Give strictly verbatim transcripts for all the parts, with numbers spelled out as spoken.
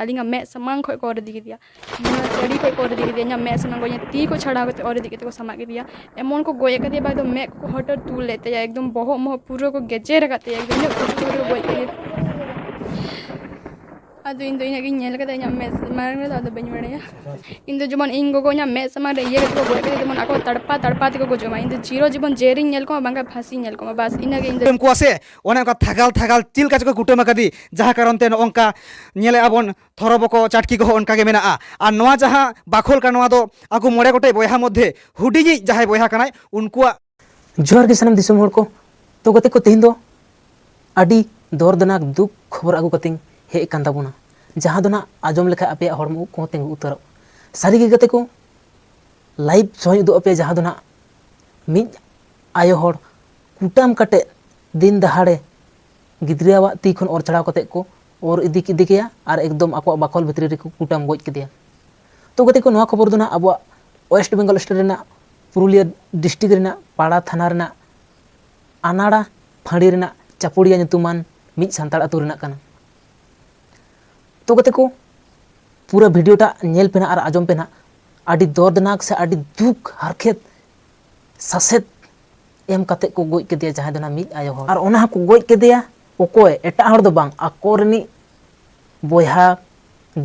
ᱟᱹᱞᱤᱧᱟᱜ ᱢᱮᱫ ᱥᱟᱢᱟᱝ ᱠᱷᱚᱱ ᱠᱚ ᱚᱨ ᱤᱫᱤ ᱠᱮᱫᱮᱭᱟ᱾ ᱱᱚᱣᱟ ᱪᱟᱹᱲᱤ ᱠᱷᱚᱱ ᱠᱚ ᱚᱨ ᱤᱫᱤ ᱠᱮᱫᱮᱭᱟ, ᱤᱧᱟᱹᱜ ᱢᱮᱫ ᱥᱟᱢᱟᱝ ᱠᱷᱚᱱ ᱤᱧᱟᱹᱜ ᱛᱤ ᱠᱚ ᱪᱷᱟᱲᱟᱣ ᱠᱟᱛᱮ ᱚᱨ ᱤᱫᱤ ᱠᱟᱛᱮ ᱠᱚ ᱥᱟᱢᱟᱜ ᱠᱮᱫᱮᱭᱟ᱾ ᱮᱢᱚᱱ ᱠᱚ ᱜᱚᱡ ᱟᱠᱟᱫᱮᱭᱟ, ᱵᱟᱝ ᱫᱚ ᱢᱮᱫ ᱠᱚ ᱦᱚᱴᱚᱨ ᱛᱩᱞ ᱞᱮᱫ ᱛᱟᱭᱟ, ᱮᱠᱫᱚᱢ ᱵᱚᱦᱚᱜ ᱢᱚᱦᱚᱜ ᱯᱩᱨᱟᱹ ᱠᱚ ᱜᱮᱡᱮᱨ ᱟᱠᱟᱫ ᱛᱟᱭᱟ, ᱮᱠᱫᱚᱢ ᱤᱱᱟᱹᱜ ᱠᱚᱥᱴᱚ ᱠᱟᱛᱮ ᱠᱚ ᱜᱚᱡ ᱠᱮᱫᱮᱭᱟ᱾ ᱟᱫᱚ ᱤᱧ ᱫᱚ ᱤᱱᱟᱹᱜ ᱜᱤᱧ ᱧᱮᱞ ᱠᱟᱫᱟ ᱤᱧᱟᱹᱜ ᱢᱮᱫ ᱢᱟᱲᱟᱝ ᱨᱮᱫᱚ, ᱟᱫᱚ ᱵᱟᱹᱧ ᱵᱟᱲᱟᱭᱟ᱾ ᱤᱧ ᱫᱚ ᱡᱮᱢᱚᱱ ᱤᱧ ᱜᱚᱜᱚ ᱤᱧᱟᱹᱜ ᱢᱮᱫ ᱥᱟᱢᱟᱝ ᱨᱮ ᱤᱭᱟᱹ ᱠᱟᱛᱮ ᱠᱚ ᱜᱚᱡ ᱠᱮᱫᱮᱭᱟ, ᱡᱮᱢᱚᱱ ᱟᱠᱚ ᱛᱟᱲᱯᱟ ᱛᱟᱲᱯᱟ ᱛᱮᱠᱚ ᱜᱚᱡᱚᱜ ᱢᱟ, ᱤᱧ ᱫᱚ ᱪᱤᱨᱚ ᱡᱤᱵᱚᱱ ᱡᱮᱞᱤᱧ ᱧᱮᱞ ᱠᱚᱢᱟ, ᱵᱟᱝᱠᱷᱟᱱ ᱯᱷᱟᱸᱥᱤᱧ ᱧᱮᱞ ᱠᱚᱢᱟ, ᱵᱟᱥ ᱤᱱᱟᱹᱜᱮ ᱤᱧ ᱫᱚ᱾ ᱮᱢ ᱠᱚᱣᱟ ᱥᱮ, ᱚᱱᱮ ᱚᱱᱠᱟ ᱛᱷᱟᱜᱟᱞ ᱛᱷᱟᱜᱟᱞ ᱪᱮᱫ ᱞᱮᱠᱟ ᱪᱚᱠᱚ ᱠᱩᱴᱟᱹᱢ ᱟᱠᱟᱫᱮ, ᱡᱟᱦᱟᱸ ᱠᱟᱨᱚᱱ ᱛᱮ ᱱᱚᱜᱼᱚ ᱱᱚᱝᱠᱟ ᱧᱮᱞᱮᱫᱼᱟ ᱵᱚᱱ, ᱛᱷᱚᱨᱚ ᱵᱚᱠᱚ ᱪᱟᱴᱠᱤ ᱠᱚᱦᱚᱸ ᱚᱱᱠᱟ ᱜᱮ ᱢᱮᱱᱟᱜᱼᱟ᱾ ᱟᱨ ᱱᱚᱣᱟ ᱡᱟᱦᱟᱸ ᱵᱟᱠᱷᱳᱞ ᱠᱟᱱᱟ, ᱱᱚᱣᱟ ᱫᱚ ᱟᱠᱚ ᱢᱚᱬᱮ ᱜᱚᱴᱮᱡ ᱵᱚᱭᱦᱟ ᱢᱚᱫᱽᱫᱷᱮ ᱦᱩᱰᱤᱧᱤᱡ ᱡᱟᱦᱟᱸᱭ ᱵᱚᱭᱦᱟ ᱠᱟᱱᱟᱭ, ᱩᱱᱠᱩᱣᱟᱜ᱾ ᱡᱚᱦᱟᱨ ᱜᱮ ᱥᱟᱱᱟᱢ ᱫᱤᱥᱚᱢ ᱦᱚᱲ ᱠᱚ᱾ ᱛᱚ ᱜᱟᱛᱮ ᱠᱚ, ᱛᱮᱦᱮᱧ ᱫᱚ ᱟᱹᱰᱤ ᱫᱚᱨᱫᱽᱱᱟᱠ ᱫᱩᱠ ᱠᱷᱚᱵᱚᱨ ᱟᱹᱜᱩ ᱠᱟᱛᱮᱧ ᱦᱮᱡ ᱟᱠᱟᱱ ᱛᱟᱵᱚᱱᱟ, ᱡᱟᱦᱟᱸ ᱫᱚ ᱱᱟᱜ ᱟᱸᱡᱚᱢ ᱞᱮᱠᱷᱟᱱ ᱟᱯᱮᱭᱟᱜ ᱦᱚᱲᱢᱚ ᱩᱵ ᱠᱚᱦᱚᱸ ᱛᱤᱸᱜᱩ ᱩᱛᱟᱹᱨᱚᱜ᱾ ᱥᱟᱹᱨᱤ ᱜᱮ ᱜᱟᱛᱮ ᱠᱚ, ᱞᱟᱭᱤᱵᱷ ᱥᱚᱦᱚᱧ ᱩᱫᱩᱜ ᱟᱯᱮᱭᱟ, ᱡᱟᱦᱟᱸ ᱫᱚ ᱱᱟᱜ ᱢᱤᱫ ᱟᱭᱳ ᱦᱚᱲ ᱠᱩᱴᱟᱹᱢ ᱠᱟᱛᱮ ᱫᱤᱱ ᱫᱟᱦᱟᱲᱮ ᱜᱤᱫᱽᱨᱟᱹᱣᱟᱜ ᱛᱤ ᱠᱷᱚᱱ ᱚᱨ ᱪᱷᱟᱲᱟᱣ ᱠᱟᱛᱮ ᱠᱚ ᱚᱨ ᱤᱫᱤ ᱠᱮᱫᱮ ᱜᱮᱭᱟ ᱟᱨ ᱮᱠᱫᱚᱢ ᱟᱠᱚᱣᱟᱜ ᱵᱟᱠᱷᱳᱞ ᱵᱷᱤᱛᱨᱤ ᱨᱮᱠᱚ ᱠᱩᱴᱟᱹᱢ ᱜᱚᱡ ᱠᱮᱫᱮᱭᱟ᱾ ᱛᱚ ᱜᱟᱛᱮ ᱠᱚ, ᱱᱚᱣᱟ ᱠᱷᱚᱵᱚᱨ ᱫᱚ ᱱᱟᱜ ᱟᱵᱚᱣᱟᱜ ᱳᱭᱮᱥᱴ ᱵᱮᱝᱜᱚᱞ ᱥᱴᱮᱴ ᱨᱮᱱᱟᱜ ᱯᱩᱨᱩᱞᱤᱭᱟᱹ ᱰᱤᱥᱴᱨᱤᱠᱴ ᱨᱮᱱᱟᱜ ᱯᱟᱲᱟ ᱛᱷᱟᱱᱟ ᱨᱮᱱᱟᱜ ᱟᱱᱟᱲᱟ ᱯᱷᱟᱹᱲᱤ ᱨᱮᱱᱟᱜ ᱪᱟᱯᱩᱲᱤᱭᱟ ᱧᱩᱛᱩᱢᱟᱱ ᱢᱤᱫ ᱥᱟᱱᱛᱟᱲ ᱟᱹᱛᱩ ᱨᱮᱱᱟᱜ ᱠᱟᱱᱟ᱾ ᱛᱚ ᱜᱟᱛᱮ ᱠᱚ, ᱯᱩᱨᱟᱹ ᱵᱷᱤᱰᱤᱭᱳ ᱴᱟᱜ ᱧᱮᱞ ᱯᱮ ᱱᱟᱜ ᱟᱨ ᱟᱸᱡᱚᱢ ᱯᱮ ᱱᱟᱜ᱾ ᱟᱹᱰᱤ ᱫᱚᱨᱫᱽᱱᱟᱠ ᱥᱮ ᱟᱹᱰᱤ ᱫᱩᱠ ᱦᱟᱨᱠᱮᱛ ᱥᱟᱥᱮᱛ ᱮᱢ ᱠᱟᱛᱮ ᱠᱚ ᱜᱚᱡ ᱠᱮᱫᱮᱭᱟ, ᱡᱟᱦᱟᱸᱭ ᱫᱚ ᱱᱟᱜ ᱢᱤᱫ ᱟᱭᱳ ᱦᱚᱲ᱾ ᱟᱨ ᱚᱱᱟ ᱦᱚᱸᱠᱚ ᱜᱚᱡ ᱠᱮᱫᱮᱭᱟ ᱚᱠᱚᱭ? ᱮᱴᱟᱜ ᱦᱚᱲ ᱫᱚ ᱵᱟᱝ, ᱟᱠᱚ ᱨᱤᱱᱤᱡ ᱵᱚᱭᱦᱟ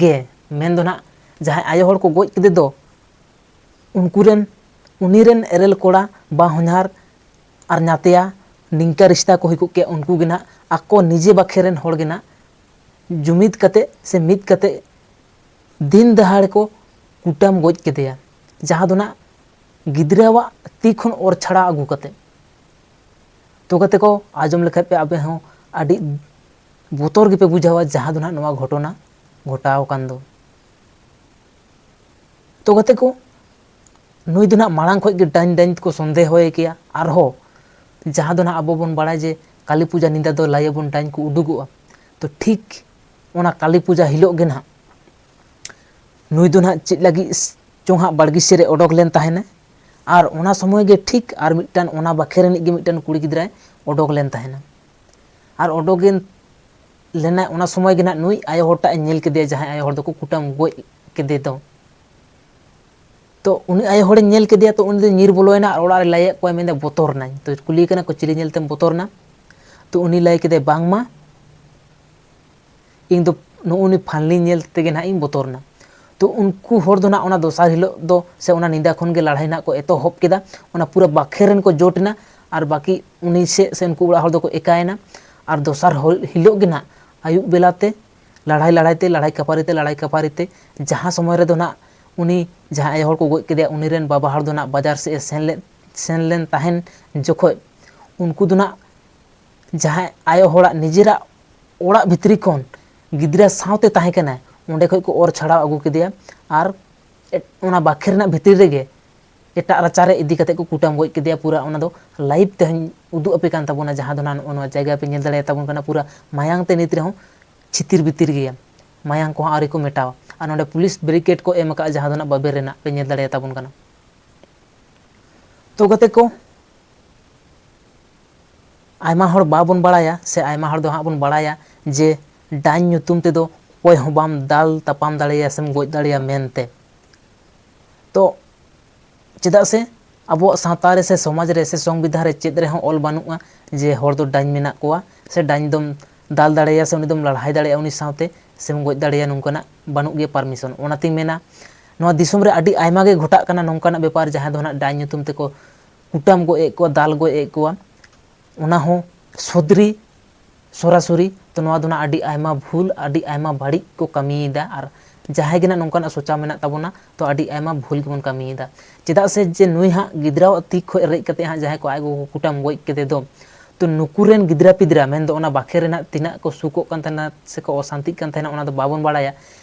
ᱜᱮ, ᱢᱮᱱ ᱫᱚ ᱱᱟᱜ ᱡᱟᱦᱟᱸᱭ ᱟᱭᱳ ᱦᱚᱲ ᱠᱚ ᱜᱚᱡ ᱠᱮᱫᱮ ᱫᱚ, ᱩᱱᱠᱩ ᱨᱮᱱ, ᱩᱱᱤ ᱨᱮᱱ ᱮᱨᱮᱞ ᱠᱚᱲᱟ ᱵᱟ ᱦᱚᱧᱦᱟᱨ ᱟᱨ ᱧᱟᱛᱭᱟ, ᱱᱤᱝᱠᱟ ᱨᱤᱥᱛᱟ ᱠᱚ ᱦᱩᱭ ᱠᱚᱜ ᱠᱮᱭᱟ, ᱩᱱᱠᱩ ᱜᱮ ᱱᱟᱜ ᱟᱠᱚ ᱱᱤᱡᱮ ᱵᱟᱠᱷᱮ ᱨᱮᱱ ᱦᱚᱲ ᱜᱮ ᱱᱟᱜ ᱡᱩᱢᱤᱫ ᱠᱟᱛᱮ ᱥᱮ ᱢᱤᱫ ᱠᱟᱛᱮ ᱫᱤᱱ ᱫᱟᱦᱟᱲ ᱠᱚ ᱠᱩᱴᱟᱹᱢ ᱜᱚᱡ ᱠᱮᱫᱮᱭᱟ, ᱡᱟᱦᱟᱸ ᱫᱚ ᱱᱟᱜ ᱜᱤᱫᱽᱨᱟᱹᱣᱟᱜ ᱛᱤ ᱠᱷᱚᱱ ᱚᱨ ᱪᱷᱟᱲᱟ ᱟᱹᱜᱩ ᱠᱟᱛᱮ᱾ ᱛᱚ ᱜᱟᱛᱮ ᱠᱚ, ᱟᱸᱡᱚᱢ ᱞᱮᱠᱷᱟᱡ ᱯᱮ ᱟᱯᱮ ᱦᱚᱸ ᱟᱹᱰᱤ ᱵᱚᱛᱚᱨ ᱜᱮᱯᱮ ᱵᱩᱡᱷᱟᱹᱣᱟ, ᱡᱟᱦᱟᱸ ᱫᱚ ᱱᱟᱜ ᱱᱚᱣᱟ ᱜᱷᱚᱴᱚᱱᱟ ᱜᱷᱚᱴᱟᱣ ᱟᱠᱟᱱ ᱫᱚ᱾ ᱛᱚ ᱜᱟᱛᱮ ᱠᱚ, ᱱᱩᱭ ᱫᱚ ᱱᱟᱜ ᱢᱟᱲᱟᱝ ᱠᱷᱚᱡ ᱜᱮ ᱰᱟᱹᱱ ᱰᱟᱹᱱ ᱛᱮᱠᱚ ᱥᱚᱱᱫᱮᱦᱚᱭᱮ ᱠᱮᱭᱟ᱾ ᱟᱨᱦᱚᱸ ᱡᱟᱦᱟᱸ ᱫᱚ ᱱᱟᱜ ᱟᱵᱚ ᱵᱚᱱ ᱵᱟᱲᱟᱭ ᱡᱮ ᱠᱟᱹᱞᱤ ᱯᱩᱡᱟ ᱧᱤᱫᱟᱹ ᱫᱚ ᱞᱟᱹᱭ ᱟᱵᱚᱱ ᱰᱟᱹᱱ ᱠᱚ ᱩᱰᱩᱠᱚᱜᱼᱟ᱾ ᱛᱚ ᱴᱷᱤᱠ ᱚᱱᱟ ᱠᱟᱹᱞᱤ ᱯᱩᱡᱟ ᱦᱤᱞᱳᱜ ᱜᱮ ᱱᱟᱜ ᱱᱩᱭ ᱫᱚ ᱱᱟᱜ ᱪᱮᱫ ᱞᱟᱹᱜᱤᱫ ᱪᱚᱝ ᱦᱟᱸᱜ ᱵᱟᱲᱜᱮ ᱥᱮᱫ ᱨᱮ ᱚᱰᱚᱠ ᱞᱮᱱ ᱛᱟᱦᱮᱱᱟ᱾ ᱟᱨ ᱚᱱᱟ ᱥᱚᱢᱚᱭ ᱜᱮ ᱴᱷᱤᱠ ᱟᱨ ᱢᱤᱫᱴᱟᱱ ᱚᱱᱟ ᱵᱟᱠᱷᱮ ᱨᱤᱱᱤᱡ ᱜᱮ ᱢᱤᱫᱴᱟᱱ ᱠᱩᱲᱤ ᱜᱤᱫᱽᱨᱟᱹᱭ ᱚᱰᱚᱠ ᱞᱮᱱ ᱛᱟᱦᱮᱱᱟ᱾ ᱟᱨ ᱚᱰᱚᱠᱮᱱ ᱞᱮᱱᱟᱭ, ᱚᱱᱟ ᱥᱚᱢᱚᱭ ᱜᱮ ᱱᱟᱦᱟᱜ ᱱᱩᱭ ᱟᱭᱳ ᱦᱚᱲ ᱴᱟᱜ ᱮ ᱧᱮᱞ ᱠᱮᱫᱮᱭᱟ, ᱡᱟᱦᱟᱸᱭ ᱟᱭᱳ ᱦᱚᱲ ᱫᱚᱠᱚ ᱠᱩᱴᱟᱢ ᱜᱚᱡ ᱠᱮᱫᱮ ᱫᱚ᱾ ᱛᱚ ᱩᱱᱤ ᱟᱭᱳ ᱦᱚᱲᱮ ᱧᱮᱞ ᱠᱮᱫᱮᱭᱟ, ᱛᱚ ᱩᱱᱤ ᱫᱚ ᱧᱤᱨ ᱵᱚᱞᱚᱭᱮᱱᱟ ᱟᱨ ᱚᱲᱟᱜ ᱨᱮ ᱞᱟᱹᱭᱟᱫ ᱠᱚᱣᱟᱭ, ᱢᱮᱱᱫᱟ, "ᱵᱚᱛᱚᱨ ᱱᱟᱹᱧ᱾" ᱛᱚ ᱠᱩᱞᱤᱭᱮ ᱠᱟᱱᱟ ᱠᱚ, "ᱪᱤᱞᱤ ᱧᱮᱞ ᱛᱮᱢ ᱵᱚᱛᱚᱨ ᱱᱟ?" ᱛᱚ ᱩᱱᱤ ᱞᱟᱹᱭ ᱠᱮᱫᱟᱭ, "ᱵᱟᱝᱢᱟ ᱤᱧ ᱫᱚ ᱱᱩᱜᱼᱩ ᱱᱩᱭ ᱯᱷᱟᱱᱞᱤ ᱧᱮᱞ ᱛᱮᱜᱮ ᱱᱟᱦᱟᱜ ᱤᱧ ᱵᱚᱛᱚᱨ ᱱᱟ᱾" ᱛᱚ ᱩᱱᱠᱩ ᱦᱚᱲ ᱫᱚ ᱱᱟᱦᱟᱜ ᱚᱱᱟ ᱫᱚᱥᱟᱨ ᱦᱤᱞᱳᱜ ᱫᱚ ᱥᱮ ᱚᱱᱟ ᱧᱤᱫᱟᱹ ᱠᱷᱚᱱ ᱜᱮ ᱞᱟᱹᱲᱦᱟᱹᱭ ᱱᱟᱦᱟᱜ ᱠᱚ ᱮᱛᱚᱦᱚᱵ ᱠᱮᱫᱟ᱾ ᱚᱱᱟ ᱯᱩᱨᱟᱹ ᱵᱟᱠᱷᱮᱲ ᱨᱮᱱ ᱠᱚ ᱡᱳᱴ ᱮᱱᱟ ᱟᱨ ᱵᱟᱹᱠᱤ ᱩᱱᱤ ᱥᱮᱫ ᱥᱮ ᱩᱱᱠᱩ ᱚᱲᱟᱜ ᱦᱚᱲ ᱫᱚᱠᱚ ᱮᱠᱟᱭᱮᱱᱟ᱾ ᱟᱨ ᱫᱚᱥᱟᱨ ᱦᱚ-, ᱦᱤᱞᱳᱜ ᱜᱮ ᱱᱟᱦᱟᱜ ᱟᱹᱭᱩᱵ ᱵᱮᱞᱟ ᱛᱮ ᱞᱟᱹᱲᱦᱟᱹᱭ ᱞᱟᱹᱲᱦᱟᱹᱭ ᱛᱮ, ᱞᱟᱹᱲᱦᱟᱹᱭ ᱠᱷᱟᱹᱯᱟᱹᱨᱤ ᱛᱮ, ᱞᱟᱹᱲᱦᱟᱹᱭ ᱠᱷᱟᱹᱯᱟᱹᱨᱤ ᱛᱮ, ᱡᱟᱦᱟᱸ ᱥᱚᱢᱚᱭ ᱨᱮᱫᱚ ᱱᱟᱦᱟᱜ ᱩᱱᱤ ᱡᱟᱦᱟᱸ ᱟᱭᱳ ᱦᱚᱲ ᱠᱚ ᱜᱚᱡ ᱠᱮᱫᱮᱭᱟ, ᱩᱱᱤ ᱨᱮᱱ ᱵᱟᱵᱟ ᱦᱚᱲ ᱫᱚ ᱱᱟᱦᱟᱜ ᱵᱟᱡᱟᱨ ᱥᱮᱫ ᱮ ᱥᱮᱱ ᱞᱮᱫ, ᱥᱮᱱ ᱞᱮᱱ ᱛᱟᱦᱮᱱ ᱡᱚᱠᱷᱚᱡ, ᱩᱱᱠᱩ ᱫᱚ ᱱᱟᱦᱟᱜ ᱡᱟᱦᱟᱸᱭ ᱟᱭᱳ ᱦᱚᱲᱟᱜ ᱱᱤᱡᱮᱨᱟᱜ ᱚᱲᱟᱜ ᱵᱷᱤᱛᱨᱤ ᱠᱷᱚᱱ ᱜᱤᱫᱽᱨᱟᱹ ᱥᱟᱶᱛᱮ ᱛᱟᱦᱮᱸ ᱠᱟᱱᱟᱭ, ᱚᱸᱰᱮ ᱠᱷᱚᱡ ᱠᱚ ᱚᱨ ᱪᱷᱟᱲᱟᱣ ᱟᱹᱜᱩ ᱠᱮᱫᱮᱭᱟ ᱟᱨ ᱮᱴ-, ᱚᱱᱟ ᱵᱟᱠᱷᱮ ᱨᱮᱱᱟᱜ ᱵᱷᱤᱛᱤᱨ ᱨᱮᱜᱮ ᱮᱴᱟᱜ ᱨᱟᱪᱟ ᱨᱮ ᱤᱫᱤ ᱠᱟᱛᱮ ᱠᱚ ᱠᱩᱴᱟᱢ ᱜᱚᱡ ᱠᱮᱫᱮᱭᱟ᱾ ᱯᱩᱨᱟᱹ ᱚᱱᱟ ᱫᱚ live ᱛᱮᱦᱮᱧ ᱩᱫᱩᱜ ᱟᱯᱮ ᱠᱟᱱ ᱛᱟᱵᱚᱱᱟ, ᱡᱟᱦᱟᱸ ᱫᱚ ᱱᱟᱜ ᱱᱚᱜᱼᱚ ᱱᱚᱣᱟ ᱡᱟᱭᱜᱟ ᱯᱮ ᱧᱮᱞ ᱫᱟᱲᱮᱭᱟᱛᱟᱵᱚᱱ ᱠᱟᱱᱟ, ᱯᱩᱨᱟᱹ ᱢᱟᱭᱟᱝ ᱛᱮ ᱱᱤᱛ ᱨᱮᱦᱚᱸ ᱪᱷᱤᱛᱤᱨ ᱵᱤᱛᱤᱨ ᱜᱮᱭᱟ, ᱢᱟᱭᱟᱝ ᱠᱚᱦᱚᱸ ᱟᱹᱣᱨᱤ ᱠᱚ ᱢᱮᱴᱟᱣᱟ᱾ ᱟᱨ ᱱᱚᱰᱮ ᱯᱩᱞᱤᱥ barricade ᱠᱚ ᱮᱢ ᱟᱠᱟᱫᱼᱟ, ᱡᱟᱦᱟᱸ ᱫᱚ ᱱᱟᱜ ᱵᱟᱵᱮᱨ ᱨᱮᱱᱟᱜ ᱯᱮ ᱧᱮᱞ ᱫᱟᱲᱮᱭᱟᱛᱟᱵᱚᱱ ᱠᱟᱱᱟ᱾ ᱛᱚ ᱜᱟᱛᱮ ᱠᱚ, ᱟᱭᱢᱟ ᱦᱚᱲ ᱵᱟᱵᱚᱱ ᱵᱟᱲᱟᱭᱟ, ᱥᱮ ᱟᱭᱢᱟ ᱦᱚᱲ ᱫᱚ ᱦᱟᱸᱜ ᱵᱚᱱ ᱵᱟᱲᱟᱭᱟ ᱡᱮ ᱰᱟᱹᱱ ᱧᱩᱛᱩᱢ ᱛᱮᱫᱚ ᱚᱠᱚᱭ ᱦᱚᱸ ᱵᱟᱢ ᱫᱟᱞ ᱛᱟᱯᱟᱢ ᱫᱟᱲᱮᱭᱟᱭᱟ ᱥᱮᱢ ᱜᱚᱡ ᱫᱟᱲᱮᱭᱟᱭᱟ ᱢᱮᱱᱛᱮ᱾ ᱛᱚ ᱪᱮᱫᱟᱜ ᱥᱮ ᱟᱵᱚᱣᱟᱜ ᱥᱟᱶᱛᱟ ᱨᱮ ᱥᱮ ᱥᱚᱢᱟᱡᱽ ᱨᱮ ᱥᱮ ᱥᱚᱝᱵᱤᱫᱷᱟᱱ ᱨᱮ ᱪᱮᱫ ᱨᱮᱦᱚᱸ ᱚᱞ ᱵᱟᱹᱱᱩᱜᱼᱟ ᱡᱮ ᱦᱚᱲ ᱫᱚ ᱰᱟᱹᱱ ᱢᱮᱱᱟᱜ ᱠᱚᱣᱟ, ᱥᱮ ᱰᱟᱹᱱ ᱫᱚᱢ ᱫᱟᱞ ᱫᱟᱲᱮᱭᱟᱭᱟ ᱥᱮ ᱩᱱᱤ ᱫᱚᱢ ᱞᱟᱲᱦᱟᱭ ᱫᱟᱲᱮᱭᱟᱜᱼᱟ ᱩᱱᱤ ᱥᱟᱶᱛᱮ, ᱥᱮᱢ ᱜᱚᱡ ᱫᱟᱲᱮᱭᱟᱭᱟ, ᱱᱚᱝᱠᱟᱱᱟᱜ ᱵᱟᱹᱱᱩᱜ ᱜᱮᱭᱟ permission᱾ ᱚᱱᱟᱛᱤᱧ ᱢᱮᱱᱟ, ᱱᱚᱣᱟ ᱫᱤᱥᱚᱢ ᱨᱮ ᱟᱹᱰᱤ ᱟᱭᱢᱟ ᱜᱮ ᱜᱷᱚᱴᱟᱜ ᱠᱟᱱᱟ ᱱᱚᱝᱠᱟᱱᱟᱜ ᱵᱮᱯᱟᱨ, ᱡᱟᱦᱟᱸ ᱫᱚ ᱱᱟᱜ ᱰᱟᱹᱱ ᱧᱩᱛᱩᱢ ᱛᱮᱠᱚ ᱠᱩᱴᱟᱢ ᱜᱚᱡ ᱮᱫ ᱠᱚᱣᱟ, ᱫᱟᱞ ᱜᱚᱡ ᱮᱫ ᱠᱚᱣᱟ, ᱚᱱᱟ ᱦᱚᱸ ᱥᱚᱫᱽᱨᱤ ᱥᱚᱨᱟᱥᱚᱨᱤ᱾ ᱛᱚ ᱱᱚᱣᱟ ᱫᱚ ᱱᱟᱜ ᱟᱹᱰᱤ ᱟᱭᱢᱟ ᱵᱷᱩᱞ, ᱟᱹᱰᱤ ᱟᱭᱢᱟ ᱵᱟᱹᱲᱤᱡ ᱠᱚ ᱠᱟᱹᱢᱤᱭᱮᱫᱟ᱾ ᱟᱨ ᱡᱟᱦᱟᱸᱭ ᱜᱮ ᱱᱟᱜ ᱱᱚᱝᱠᱟᱱᱟᱜ ᱥᱚᱪᱟᱣ ᱢᱮᱱᱟᱜ ᱛᱟᱵᱚᱱᱟ, ᱛᱚ ᱟᱹᱰᱤ ᱟᱭᱢᱟ ᱵᱷᱩᱞ ᱜᱮᱵᱚᱱ ᱠᱟᱹᱢᱤᱭᱮᱫᱟ᱾ ᱪᱮᱫᱟᱜ ᱥᱮ ᱡᱮ ᱱᱩᱭ ᱦᱟᱸᱜ ᱜᱤᱫᱽᱨᱟᱹᱣᱟᱜ ᱛᱤ ᱠᱷᱚᱱ ᱨᱮᱡ ᱠᱟᱛᱮ ᱦᱟᱸᱜ ᱡᱟᱦᱟᱸᱭ ᱠᱚ ᱟᱡ ᱜᱚᱜᱚ ᱠᱚ ᱠᱩᱴᱟᱢ ᱜᱚᱡ ᱠᱮᱫᱮ ᱫᱚ, ᱛᱚ ᱱᱩᱠᱩ ᱨᱮᱱ ᱜᱤᱫᱽᱨᱟᱹ ᱯᱤᱫᱽᱨᱟᱹ, ᱢᱮᱱᱫᱚ ᱚᱱᱟ ᱵᱟᱠᱷᱮ ᱨᱮᱱᱟᱜ ᱛᱤᱱᱟᱹᱜ ᱠᱚ ᱥᱩᱠᱚᱜ ᱠᱟᱱ ᱛᱟᱦᱮᱱᱟ ᱥᱮᱠᱚ ᱚᱥᱟᱱᱛᱤᱜ ᱠᱟᱱ ᱛᱟᱦᱮᱱᱟ, ᱚᱱᱟ ᱫᱚ ᱵᱟᱵᱚᱱ ᱵᱟᱲᱟᱭᱟ᱾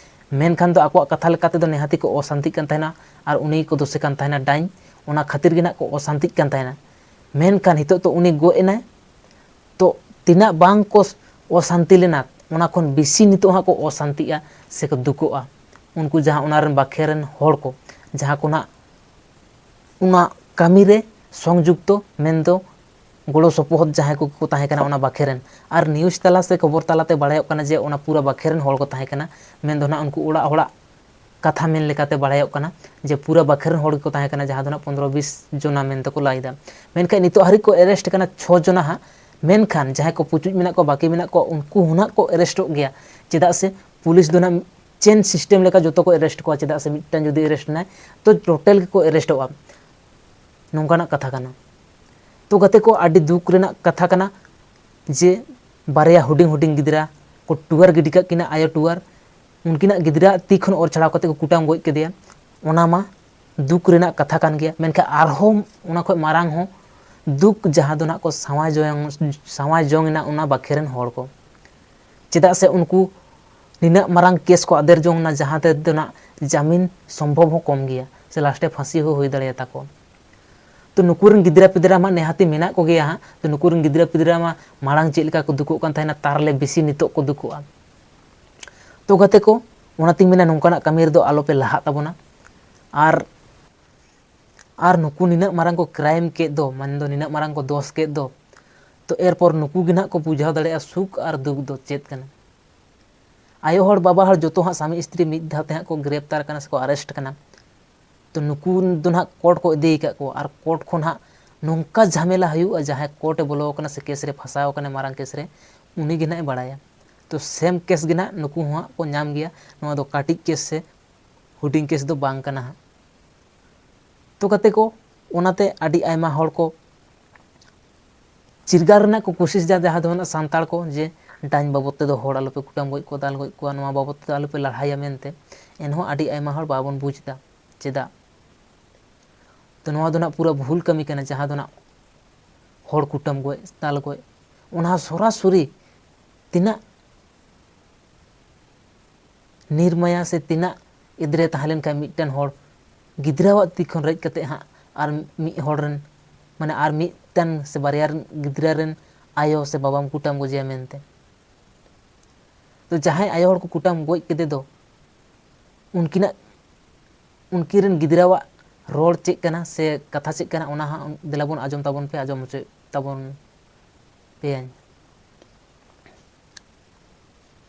ᱢᱮᱱᱠᱷᱟᱱ ᱫᱚ ᱟᱠᱚᱣᱟᱜ ᱠᱟᱛᱷᱟ ᱞᱮᱠᱟ ᱛᱮᱫᱚ ᱱᱤᱦᱟᱹᱛᱤ ᱠᱚ ᱚᱥᱟᱱᱛᱤᱜ ᱠᱟᱱ ᱛᱟᱦᱮᱱᱟ ᱟᱨ ᱩᱱᱤ ᱠᱚ ᱫᱳᱥᱮ ᱠᱟᱱ ᱛᱟᱦᱮᱱᱟ ᱰᱟᱹᱱ, ᱚᱱᱟ ᱠᱷᱟᱹᱛᱤᱨ ᱜᱮ ᱱᱟᱜ ᱠᱚ ᱚᱥᱟᱱᱛᱤᱜ ᱠᱟᱱ ᱛᱟᱦᱮᱱᱟ᱾ ᱢᱮᱱᱠᱷᱟᱱ ᱱᱤᱛᱚᱜ ᱛᱚ ᱩᱱᱤ ᱜᱚᱡ ᱮᱱᱟᱭ, ᱛᱚ ᱛᱤᱱᱟᱹᱜ ᱵᱟᱝ ᱠᱚ ᱚᱥᱟᱱᱛᱤ ᱞᱮᱱᱟ, ᱚᱱᱟ ᱠᱷᱚᱱ ᱵᱮᱥᱤ ᱱᱤᱛᱚᱜ ᱦᱟᱸᱜ ᱠᱚ ᱚᱥᱟᱱᱛᱤᱜᱼᱟ ᱥᱮᱠᱚ ᱫᱩᱠᱚᱜᱼᱟ᱾ ᱩᱱᱠᱩ ᱡᱟᱦᱟᱸ ᱚᱱᱟ ᱨᱮᱱ ᱵᱟᱠᱷᱮ ᱨᱮᱱ ᱦᱚᱲ ᱠᱚ, ᱡᱟᱦᱟᱸ ᱠᱚ ᱱᱟᱜ ᱚᱱᱟ ᱠᱟᱹᱢᱤ ᱨᱮ ᱥᱚᱝᱡᱩᱠᱛᱚ, ᱢᱮᱱᱫᱚ ᱜᱚᱲᱚ ᱥᱚᱯᱚᱦᱚᱫ ᱡᱟᱦᱟᱸᱭ ᱠᱚᱠᱚ ᱛᱟᱦᱮᱸ ᱠᱟᱱᱟ ᱚᱱᱟ ᱵᱟᱠᱷᱮ ᱨᱮᱱ᱾ ᱟᱨ news ᱛᱟᱞᱟ ᱥᱮ ᱠᱷᱚᱵᱚᱨ ᱛᱟᱞᱟᱛᱮ ᱵᱟᱲᱟᱭᱚᱜ ᱠᱟᱱᱟ ᱡᱮ ᱚᱱᱟ ᱯᱩᱨᱟᱹ ᱵᱟᱠᱷᱮ ᱨᱮᱱ ᱦᱚᱲ ᱠᱚ ᱛᱟᱦᱮᱸ ᱠᱟᱱᱟ, ᱢᱮᱱᱫᱚ ᱱᱟᱦᱟᱜ ᱩᱱᱠᱩ ᱚᱲᱟᱜ ᱦᱚᱲᱟᱜ ᱠᱟᱛᱷᱟ ᱢᱮᱱ ᱞᱮᱠᱟᱛᱮ ᱵᱟᱲᱟᱭᱚᱜ ᱠᱟᱱᱟ ᱡᱮ ᱯᱩᱨᱟᱹ ᱵᱟᱠᱷᱮ ᱨᱮᱱ ᱦᱚᱲ ᱜᱮᱠᱚ ᱛᱟᱦᱮᱸ ᱠᱟᱱᱟ, ᱡᱟᱦᱟᱸ ᱫᱚ ᱱᱟᱦᱟᱜ ᱯᱚᱱᱫᱽᱨᱚ ᱵᱤᱥ ᱡᱚᱱᱟ ᱢᱮᱱᱛᱮ ᱠᱚ ᱞᱟᱹᱭ ᱮᱫᱟ᱾ ᱢᱮᱱᱠᱷᱟᱱ ᱱᱤᱛᱚᱜ ᱦᱟᱹᱨᱤᱡ ᱠᱚ arrest ᱠᱟᱱᱟ ᱪᱷᱚ ᱡᱚᱱᱟ ᱦᱟᱸᱜ, ᱢᱮᱱᱠᱷᱟᱱ ᱡᱟᱦᱟᱸᱭ ᱠᱚ ᱯᱩᱪᱩᱡ ᱢᱮᱱᱟᱜ ᱠᱚᱣᱟ, ᱵᱟᱹᱠᱤ ᱢᱮᱱᱟᱜ ᱠᱚᱣᱟ, ᱩᱱᱠᱩ ᱦᱚᱸ ᱱᱟᱦᱟᱜ ᱠᱚ arrestᱚᱜ ᱜᱮᱭᱟ᱾ ᱪᱮᱫᱟᱜ ᱥᱮ ᱯᱩᱞᱤᱥ ᱫᱚ ᱱᱟᱦᱟᱜ chain system ᱞᱮᱠᱟ ᱡᱚᱛᱚ ᱠᱚ arrest ᱠᱚᱣᱟ, ᱪᱮᱫᱟᱜ ᱥᱮ ᱢᱤᱫᱴᱟᱝ ᱡᱩᱫᱤ arrest ᱮᱱᱟᱭ ᱛᱚ total ᱜᱮᱠᱚ arrestᱚᱜᱼᱟ, ᱱᱚᱝᱠᱟᱱᱟᱜ ᱠᱟᱛᱷᱟ ᱠᱟᱱᱟ᱾ ᱛᱚ ᱜᱟᱛᱮ ᱠᱚ, ᱟᱹᱰᱤ ᱫᱩᱠ ᱨᱮᱱᱟᱜ ᱠᱟᱛᱷᱟ ᱠᱟᱱᱟ ᱡᱮ ᱵᱟᱨᱭᱟ ᱦᱩᱰᱤᱧ ᱦᱩᱰᱤᱧ ᱜᱤᱫᱽᱨᱟᱹ ᱠᱚ ᱴᱩᱣᱟᱹᱨ ᱜᱤᱰᱤ ᱠᱟᱜ ᱠᱤᱱᱟ, ᱟᱭᱳ ᱴᱩᱣᱟᱹᱨ, ᱩᱱᱠᱤᱱᱟᱜ ᱜᱤᱫᱽᱨᱟᱹ ᱛᱤ ᱠᱷᱚᱱ ᱚᱨ ᱪᱷᱟᱲᱟᱣ ᱠᱟᱛᱮ ᱠᱚ ᱠᱩᱴᱟᱢ ᱜᱚᱡ ᱠᱮᱫᱮᱭᱟ᱾ ᱚᱱᱟ ᱢᱟ ᱫᱩᱠ ᱨᱮᱱᱟᱜ ᱠᱟᱛᱷᱟ ᱠᱟᱱ ᱜᱮᱭᱟ, ᱢᱮᱱᱠᱷᱟᱱ ᱟᱨᱦᱚᱸ ᱚᱱᱟ ᱠᱷᱚᱱ ᱢᱟᱨᱟᱝ ᱦᱚᱸ ᱫᱩᱠ ᱡᱟᱦᱟᱸ ᱫᱚ ᱱᱟᱜ ᱠᱚ ᱥᱟᱶᱟᱭ ᱡᱚᱝ, ᱥᱟᱶᱟᱭ ᱡᱚᱝ ᱮᱱᱟ ᱚᱱᱟ ᱵᱟᱠᱷᱮ ᱨᱮᱱ ᱦᱚᱲ ᱠᱚ᱾ ᱪᱮᱫᱟᱜ ᱥᱮ ᱩᱱᱠᱩ ᱱᱤᱱᱟᱹᱜ ᱢᱟᱨᱟᱝ case ᱠᱚ ᱟᱫᱮᱨ ᱡᱚᱝ ᱮᱱᱟ, ᱡᱟᱦᱟᱸ ᱛᱮ ᱫᱚ ᱱᱟᱜ ᱡᱟᱢᱤᱱ ᱥᱚᱢᱵᱷᱚᱵ ᱦᱚᱸ ᱠᱚᱢ ᱜᱮᱭᱟ, ᱥᱮ last ᱮ ᱯᱷᱟᱸᱥᱤ ᱦᱚᱸ ᱦᱩᱭ ᱫᱟᱲᱮᱭᱟᱛᱟ ᱠᱚᱣᱟ᱾ ᱛᱚ ᱱᱩᱠᱩ ᱨᱮᱱ ᱜᱤᱫᱽᱨᱟᱹ ᱯᱤᱫᱽᱨᱟᱹ ᱢᱟ ᱱᱮᱦᱟᱛᱤ ᱢᱮᱱᱟᱜ ᱠᱚᱜᱮᱭᱟ ᱦᱟᱸᱜ, ᱛᱚ ᱱᱩᱠᱩ ᱨᱮᱱ ᱜᱤᱫᱽᱨᱟᱹ ᱯᱤᱫᱽᱨᱟᱹ ᱢᱟ ᱢᱟᱲᱟᱝ ᱪᱮᱫ ᱞᱮᱠᱟ ᱠᱚ ᱫᱩᱠᱚᱜ ᱠᱟᱱ ᱛᱟᱦᱮᱱᱟ, ᱛᱟᱨ ᱞᱮ ᱵᱮᱥᱤ ᱱᱤᱛᱚᱜ ᱠᱚ ᱫᱩᱠᱚᱜᱼᱟ᱾ ᱛᱚ ᱜᱟᱛᱮ ᱠᱚ, ᱚᱱᱟᱛᱤᱧ ᱢᱮᱱᱟ ᱱᱚᱝᱠᱟᱱᱟᱜ ᱠᱟᱹᱢᱤ ᱨᱮᱫᱚ ᱟᱞᱚᱯᱮ ᱞᱟᱦᱟᱜ ᱛᱟᱵᱚᱱᱟ᱾ ᱟᱨ, ᱟᱨ ᱱᱩᱠᱩ ᱱᱤᱱᱟᱹᱜ ᱢᱟᱨᱟᱝ ᱠᱚ crime ᱠᱮᱫ ᱫᱚ, ᱢᱮᱱᱫᱚ ᱱᱤᱱᱟᱹᱜ ᱢᱟᱨᱟᱝ ᱠᱚ ᱫᱳᱥ ᱠᱮᱫ ᱫᱚ, ᱛᱚ ᱮᱨᱯᱚᱨ ᱱᱩᱠᱩ ᱜᱮ ᱱᱟᱦᱟᱜ ᱠᱚ ᱵᱩᱡᱷᱟᱹᱣ ᱫᱟᱲᱮᱭᱟᱜᱼᱟ ᱥᱩᱠ ᱟᱨ ᱫᱩᱠ ᱫᱚ ᱪᱮᱫ ᱠᱟᱱᱟ᱾ ᱟᱭᱳ ᱦᱚᱲ ᱵᱟᱵᱟ ᱦᱚᱲ ᱡᱚᱛᱚ ᱦᱟᱸᱜ ᱥᱟᱢᱤ ᱥᱛᱨᱤ ᱢᱤᱫ ᱫᱷᱟᱣ ᱛᱮ ᱦᱟᱸᱜ ᱠᱚ ᱜᱨᱮᱯᱛᱟᱨ ᱠᱟᱱᱟ ᱥᱮᱠᱚ arrest ᱠᱟᱱᱟ᱾ ᱛᱚ ᱱᱩᱠᱩ ᱫᱚ ᱱᱟᱦᱟᱜ court ᱠᱚ ᱤᱫᱤ ᱟᱠᱟᱫ ᱠᱚᱣᱟ, ᱟᱨ court ᱠᱷᱚᱱ ᱦᱟᱸᱜ ᱱᱚᱝᱠᱟ ᱡᱷᱟᱢᱮᱞᱟ ᱦᱩᱭᱩᱜᱼᱟ, ᱡᱟᱦᱟᱸᱭ court ᱮ ᱵᱚᱞᱚ ᱟᱠᱟᱱᱟ ᱥᱮ case ᱨᱮ ᱯᱷᱟᱸᱥᱟᱣ ᱟᱠᱟᱱᱟ, ᱢᱟᱨᱟᱝ case ᱨᱮ, ᱩᱱᱤ ᱜᱮ ᱱᱟᱦᱟᱜ ᱮ ᱵᱟᱲᱟᱭᱟ᱾ ᱛᱚ same case ᱜᱮ ᱱᱟᱦᱟᱜ ᱱᱩᱠᱩ ᱦᱚᱸ ᱦᱟᱸᱜ ᱠᱚ ᱧᱟᱢ ᱜᱮᱭᱟ᱾ ᱱᱚᱣᱟ ᱫᱚ ᱠᱟᱹᱴᱤᱡ case ᱥᱮ ᱦᱩᱰᱤᱧ case ᱫᱚ ᱵᱟᱝ ᱠᱟᱱᱟ ᱦᱟᱸᱜ᱾ ᱛᱚ ᱜᱟᱛᱮ ᱠᱚ, ᱚᱱᱟᱛᱮ ᱟᱹᱰᱤ ᱟᱭᱢᱟ ᱦᱚᱲ ᱠᱚ ᱪᱤᱨᱜᱟᱹᱞ ᱨᱮᱱᱟᱜ ᱠᱚ ᱠᱩᱥᱤᱥ ᱮᱫᱟ, ᱡᱟᱦᱟᱸ ᱫᱚ ᱢᱮᱱᱟᱜ ᱥᱟᱱᱛᱟᱲ ᱠᱚ, ᱡᱮ ᱰᱟᱹᱱ ᱵᱟᱵᱚᱫ ᱛᱮᱫᱚ ᱦᱚᱲ ᱟᱞᱚᱯᱮ ᱠᱩᱴᱟᱢ ᱜᱚᱡ ᱠᱚᱣᱟ, ᱫᱟᱞ ᱜᱚᱡ ᱠᱚᱣᱟ, ᱱᱚᱣᱟ ᱵᱟᱵᱚᱫ ᱛᱮᱫᱚ ᱟᱞᱚᱯᱮ ᱞᱟᱲᱦᱟᱭᱟ ᱢᱮᱱᱛᱮ᱾ ᱮᱱᱦᱚᱸ ᱟᱹᱰᱤ ᱟᱭᱢᱟ ᱦᱚᱲ ᱵᱟᱵᱚᱱ ᱵᱩᱡᱽ ᱮᱫᱟ ᱪᱮᱫᱟᱜ᱾ ᱛᱚ ᱱᱚᱣᱟ ᱫᱚ ᱱᱟᱜ ᱯᱩᱨᱟᱹ ᱵᱷᱩᱞ ᱠᱟᱹᱢᱤ ᱠᱟᱱᱟ, ᱡᱟᱦᱟᱸ ᱫᱚ ᱱᱟᱜ ᱦᱚᱲ ᱠᱩᱴᱟᱢ ᱜᱚᱡ, ᱫᱟᱞ ᱜᱚᱡ, ᱚᱱᱟ ᱥᱚᱨᱟᱥᱚᱨᱤ ᱛᱤᱱᱟᱹᱜ ᱱᱤᱨᱢᱟᱭᱟ ᱥᱮ ᱛᱤᱱᱟᱹᱜ ᱮᱫᱽᱨᱮ ᱛᱟᱦᱮᱸ ᱞᱮᱱᱠᱷᱟᱱ ᱢᱤᱫᱴᱮᱱ ᱦᱚᱲ ᱜᱤᱫᱽᱨᱟᱹᱣᱟᱜ ᱛᱤ ᱠᱷᱚᱱ ᱨᱮᱡ ᱠᱟᱛᱮ ᱦᱟᱸᱜ ᱟᱨ ᱢᱤᱫ ᱦᱚᱲ ᱨᱮᱱ, ᱢᱟᱱᱮ ᱟᱨ ᱢᱤᱫᱴᱮᱱ ᱥᱮ ᱵᱟᱨᱭᱟ ᱨᱮᱱ ᱜᱤᱫᱽᱨᱟᱹ ᱨᱮᱱ ᱟᱭᱳ ᱥᱮ ᱵᱟᱵᱟᱢ ᱠᱩᱴᱟᱢ ᱜᱚᱡᱮᱭᱟ ᱢᱮᱱᱛᱮ᱾ ᱛᱚ ᱡᱟᱦᱟᱸᱭ ᱟᱭᱳ ᱦᱚᱲ ᱠᱚ ᱠᱩᱴᱟᱢ ᱜᱚᱡ ᱠᱮᱫᱮ ᱫᱚ, ᱩᱱᱠᱤᱱᱟᱜ, ᱩᱱᱠᱤᱱ ᱨᱮᱱ ᱜᱤᱫᱽᱨᱟᱹᱣᱟᱜ ᱨᱚᱲ ᱪᱮᱫ ᱠᱟᱱᱟ ᱥᱮ ᱠᱟᱛᱷᱟ ᱪᱮᱫ ᱠᱟᱱᱟ, ᱚᱱᱟ ᱦᱟᱸᱜ ᱫᱮᱞᱟ ᱵᱚᱱ ᱟᱸᱡᱚᱢ ᱛᱟᱵᱚᱱ ᱯᱮ, ᱟᱸᱡᱚᱢ ᱦᱚᱪᱚᱭ ᱛᱟᱵᱚᱱ ᱯᱮᱭᱟᱧ᱾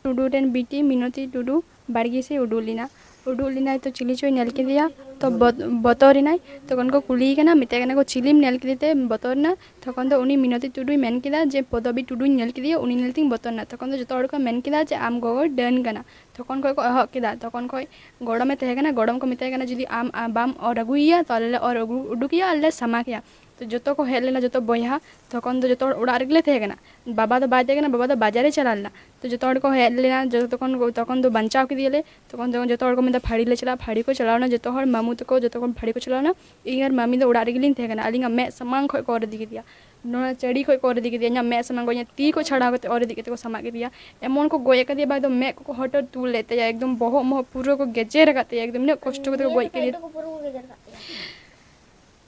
ᱴᱩᱰᱩ ᱨᱮᱱ ᱵᱤᱴᱤ ᱢᱤᱱᱚᱛᱤ ᱴᱩᱰᱩ ᱵᱟᱲᱜᱮ ᱥᱮᱫ ᱩᱰᱩᱠ ᱞᱮᱱᱟ᱾ ᱩᱰᱩᱠ ᱞᱮᱱᱟᱭ ᱛᱚ ᱪᱤᱞᱤ ᱪᱚᱭ ᱧᱮᱞ ᱠᱮᱫᱮᱭᱟ᱾ ᱛᱚ ᱵᱚᱛ- ᱵᱚᱛᱚᱨ ᱮᱱᱟᱭ᱾ ᱛᱚᱠᱷᱚᱱ ᱠᱚ ᱠᱩᱞᱤᱭᱮ ᱠᱟᱱᱟ, ᱢᱮᱛᱟᱭ ᱠᱟᱱᱟ ᱠᱚ, "ᱪᱤᱞᱤᱢ ᱧᱮᱞ ᱠᱮᱫᱮ ᱛᱮ ᱵᱚᱛᱚᱨ ᱮᱱᱟ?" ᱛᱚᱠᱷᱚᱱ ᱫᱚ ᱩᱱᱤ ᱢᱤᱱᱚᱛᱤ ᱴᱩᱰᱩᱭ ᱢᱮᱱ ᱠᱮᱫᱟ ᱡᱮ, "ᱯᱚᱫᱚᱵᱤ ᱴᱩᱰᱩᱧ ᱧᱮᱞ ᱠᱮᱫᱮᱭᱟ, ᱩᱱᱤ ᱧᱮᱞ ᱛᱤᱧ ᱵᱚᱛᱚᱨ ᱮᱱᱟ᱾" ᱛᱚᱠᱷᱚᱱ ᱫᱚ ᱡᱚᱛᱚ ᱦᱚᱲ ᱠᱚ ᱢᱮᱱ ᱠᱮᱫᱟ ᱡᱮ, "ᱟᱢ ᱜᱚᱜᱚ ᱰᱟᱹᱱ ᱠᱟᱱᱟ᱾" ᱛᱚᱠᱷᱚᱱ ᱠᱷᱚᱱ ᱠᱚ ᱮᱦᱚᱵ ᱠᱮᱫᱟ᱾ ᱛᱚᱠᱷᱚᱱ ᱠᱷᱚᱱ ᱜᱚᱲᱚᱢᱮ ᱛᱟᱦᱮᱸ ᱠᱟᱱᱟ, ᱜᱚᱲᱚᱢ ᱠᱚ ᱢᱮᱛᱟᱭ ᱠᱟᱱᱟ, "ᱡᱩᱫᱤ ᱟᱢ ᱟ- ᱵᱟᱢ ᱚᱨ ᱟᱹᱜᱩᱭᱮᱭᱟ, ᱛᱟᱦᱚᱞᱮ ᱞᱮ ᱚᱨ ᱟᱹᱜᱩ ᱩᱰᱩᱠᱮᱭᱟ ᱟᱨ ᱞᱮ ᱥᱟᱢᱟᱜᱮᱭᱟ᱾" ᱛᱚ ᱡᱚᱛᱚ ᱠᱚ ᱦᱮᱡ ᱞᱮᱱᱟ, ᱡᱚᱛᱚ ᱵᱚᱭᱦᱟ᱾ ᱛᱚᱠᱷᱚᱱ ᱫᱚ ᱡᱚᱛᱚ ᱦᱚᱲ ᱚᱲᱟᱜ ᱨᱮᱜᱮ ᱞᱮ ᱛᱟᱦᱮᱸ ᱠᱟᱱᱟ᱾ ᱵᱟᱵᱟ ᱫᱚ ᱵᱟᱭ ᱛᱟᱦᱮᱸ ᱠᱟᱱᱟ, ᱵᱟᱵᱟ ᱫᱚ ᱵᱟᱡᱟᱨᱮ ᱪᱟᱞᱟᱣ ᱞᱮᱱᱟ᱾ ᱛᱚ ᱡᱚᱛᱚ ᱦᱚᱲ ᱠᱚ ᱦᱮᱡ ᱞᱮᱱᱟ, ᱡᱚᱛᱚ ᱛᱚᱠᱷᱚᱱ ᱠᱚ- ᱛᱚᱠᱷᱚᱱ ᱫᱚ ᱵᱟᱧᱪᱟᱣ ᱠᱮᱫᱮᱭᱟᱞᱮ᱾ ᱛᱚᱠᱷᱚᱱ ᱫᱚ ᱡᱚᱛᱚ ᱦᱚᱲ ᱠᱚ ᱢᱮᱱᱫᱟ, "ᱯᱷᱟᱹᱲᱤ ᱞᱮ ᱪᱟᱞᱟᱜᱼᱟ, ᱯᱷᱟᱹᱲᱤ ᱠᱚ ᱪᱟᱞᱟᱣ ᱮᱱᱟ ᱡᱚᱛᱚ ᱦᱚᱲ, ᱢᱟᱢᱩ ᱛᱟᱠᱚ ᱡᱚᱛᱚ ᱠᱷᱚᱱ ᱯᱷᱟᱹᱲᱤ ᱠᱚ ᱪᱟᱞᱟᱣ ᱮᱱᱟ᱾ ᱤᱧ ᱟᱨ ᱢᱟᱢᱤ ᱫᱚ ᱚᱲᱟᱜ ᱨᱮᱜᱮ ᱞᱤᱧ ᱛᱟᱦᱮᱸ ᱠᱟᱱᱟ᱾ ᱟᱹᱞᱤᱧᱟᱜ ᱢᱮᱫ ᱥᱟᱢᱟᱝ ᱠᱷᱚᱱ ᱠᱚ ᱚᱨ ᱤᱫᱤ ᱠᱮᱫᱮᱭᱟ, ᱱᱚᱣᱟ ᱪᱟᱹᱲᱤ ᱠᱷᱚᱱ ᱠᱚ ᱚᱨ ᱤᱫᱤ ᱠᱮᱫᱮᱭᱟ, ᱤᱧᱟᱹᱜ ᱢᱮᱫ ᱥᱟᱢᱟᱝ ᱠᱷᱚᱱ ᱤᱧᱟᱹᱜ ᱛᱤ ᱠᱚ ᱪᱷᱟᱲᱟᱣ ᱠᱟᱛᱮ ᱚᱨ ᱤᱫᱤ ᱠᱟᱛᱮ ᱠᱚ ᱥᱟᱢᱟᱜ ᱠᱮᱫᱮᱭᱟ᱾ ᱮᱢᱚᱱ ᱠᱚ ᱜᱚᱡ ᱟᱠᱟᱫᱮᱭᱟ, ᱵᱟᱝ ᱫᱚ ᱢᱮᱫ ᱠᱚᱠᱚ ᱦᱚᱴᱚᱨ ᱛᱩᱞ ᱞᱮᱫ ᱛᱟᱭᱟ, ᱮᱠᱫᱚᱢ ᱵᱚᱦᱚᱜ ᱢᱚᱦᱚᱜ ᱯᱩᱨᱟᱹ ᱠᱚ ᱜᱮᱡᱮᱨ ᱟᱠᱟᱫ ᱛᱟᱭᱟ, ᱮᱠᱫᱚᱢ ᱤᱱᱟᱹᱜ ᱠᱚᱥᱴᱚ ᱠᱟᱛᱮ ᱠᱚ ᱜᱚᱡ ᱠᱮᱫᱮᱭᱟ᱾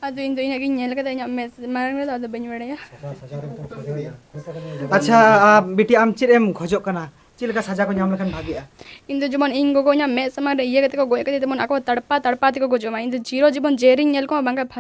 ᱟᱫᱚ ᱤᱧ ᱫᱚ ᱤᱱᱟᱹᱜ ᱜᱤᱧ ᱧᱮᱞ ᱠᱟᱫᱟ ᱤᱧᱟᱹᱜ ᱢᱮᱫ ᱢᱟᱨᱟᱝ ᱨᱮᱫᱚ, ᱟᱫᱚ ᱵᱟᱹᱧ ᱵᱟᱲᱟᱭᱟ᱾ ᱟᱪᱪᱷᱟ, ᱟ, ᱵᱤᱴᱤ, ᱟᱢ ᱪᱮᱫ ᱮᱢ ᱠᱷᱚᱡᱚᱜ ᱠᱟᱱᱟ? ᱪᱮᱫ ᱞᱮᱠᱟ ᱥᱟᱡᱟ ᱠᱚ ᱧᱟᱢ ᱞᱮᱠᱷᱟᱱ ᱵᱷᱟᱜᱮᱜᱼᱟ? ᱤᱧ ᱫᱚ ᱡᱮᱢᱚᱱ ᱤᱧ ᱜᱚᱜᱚ ᱤᱧᱟᱹᱜ ᱢᱮᱫ ᱥᱟᱢᱟᱝ ᱨᱮ ᱤᱭᱟᱹ ᱠᱟᱛᱮ ᱠᱚ ᱜᱚᱡ ᱠᱟᱫᱮᱭᱟ, ᱡᱮᱢᱚᱱ ᱟᱠᱚ ᱛᱟᱲᱯᱟ ᱛᱟᱲᱯᱟ ᱛᱮᱠᱚ ᱜᱚᱡᱚᱜ ᱢᱟ᱾ ᱤᱧ ᱫᱚ ᱪᱤᱨᱚ ᱡᱤᱵᱚᱱ ᱡᱮᱞ ᱨᱤᱧ ᱧᱮᱞ ᱠᱚᱢᱟ, ᱵᱟᱝᱠᱷᱟᱱ ᱯᱷᱟᱸᱥᱤ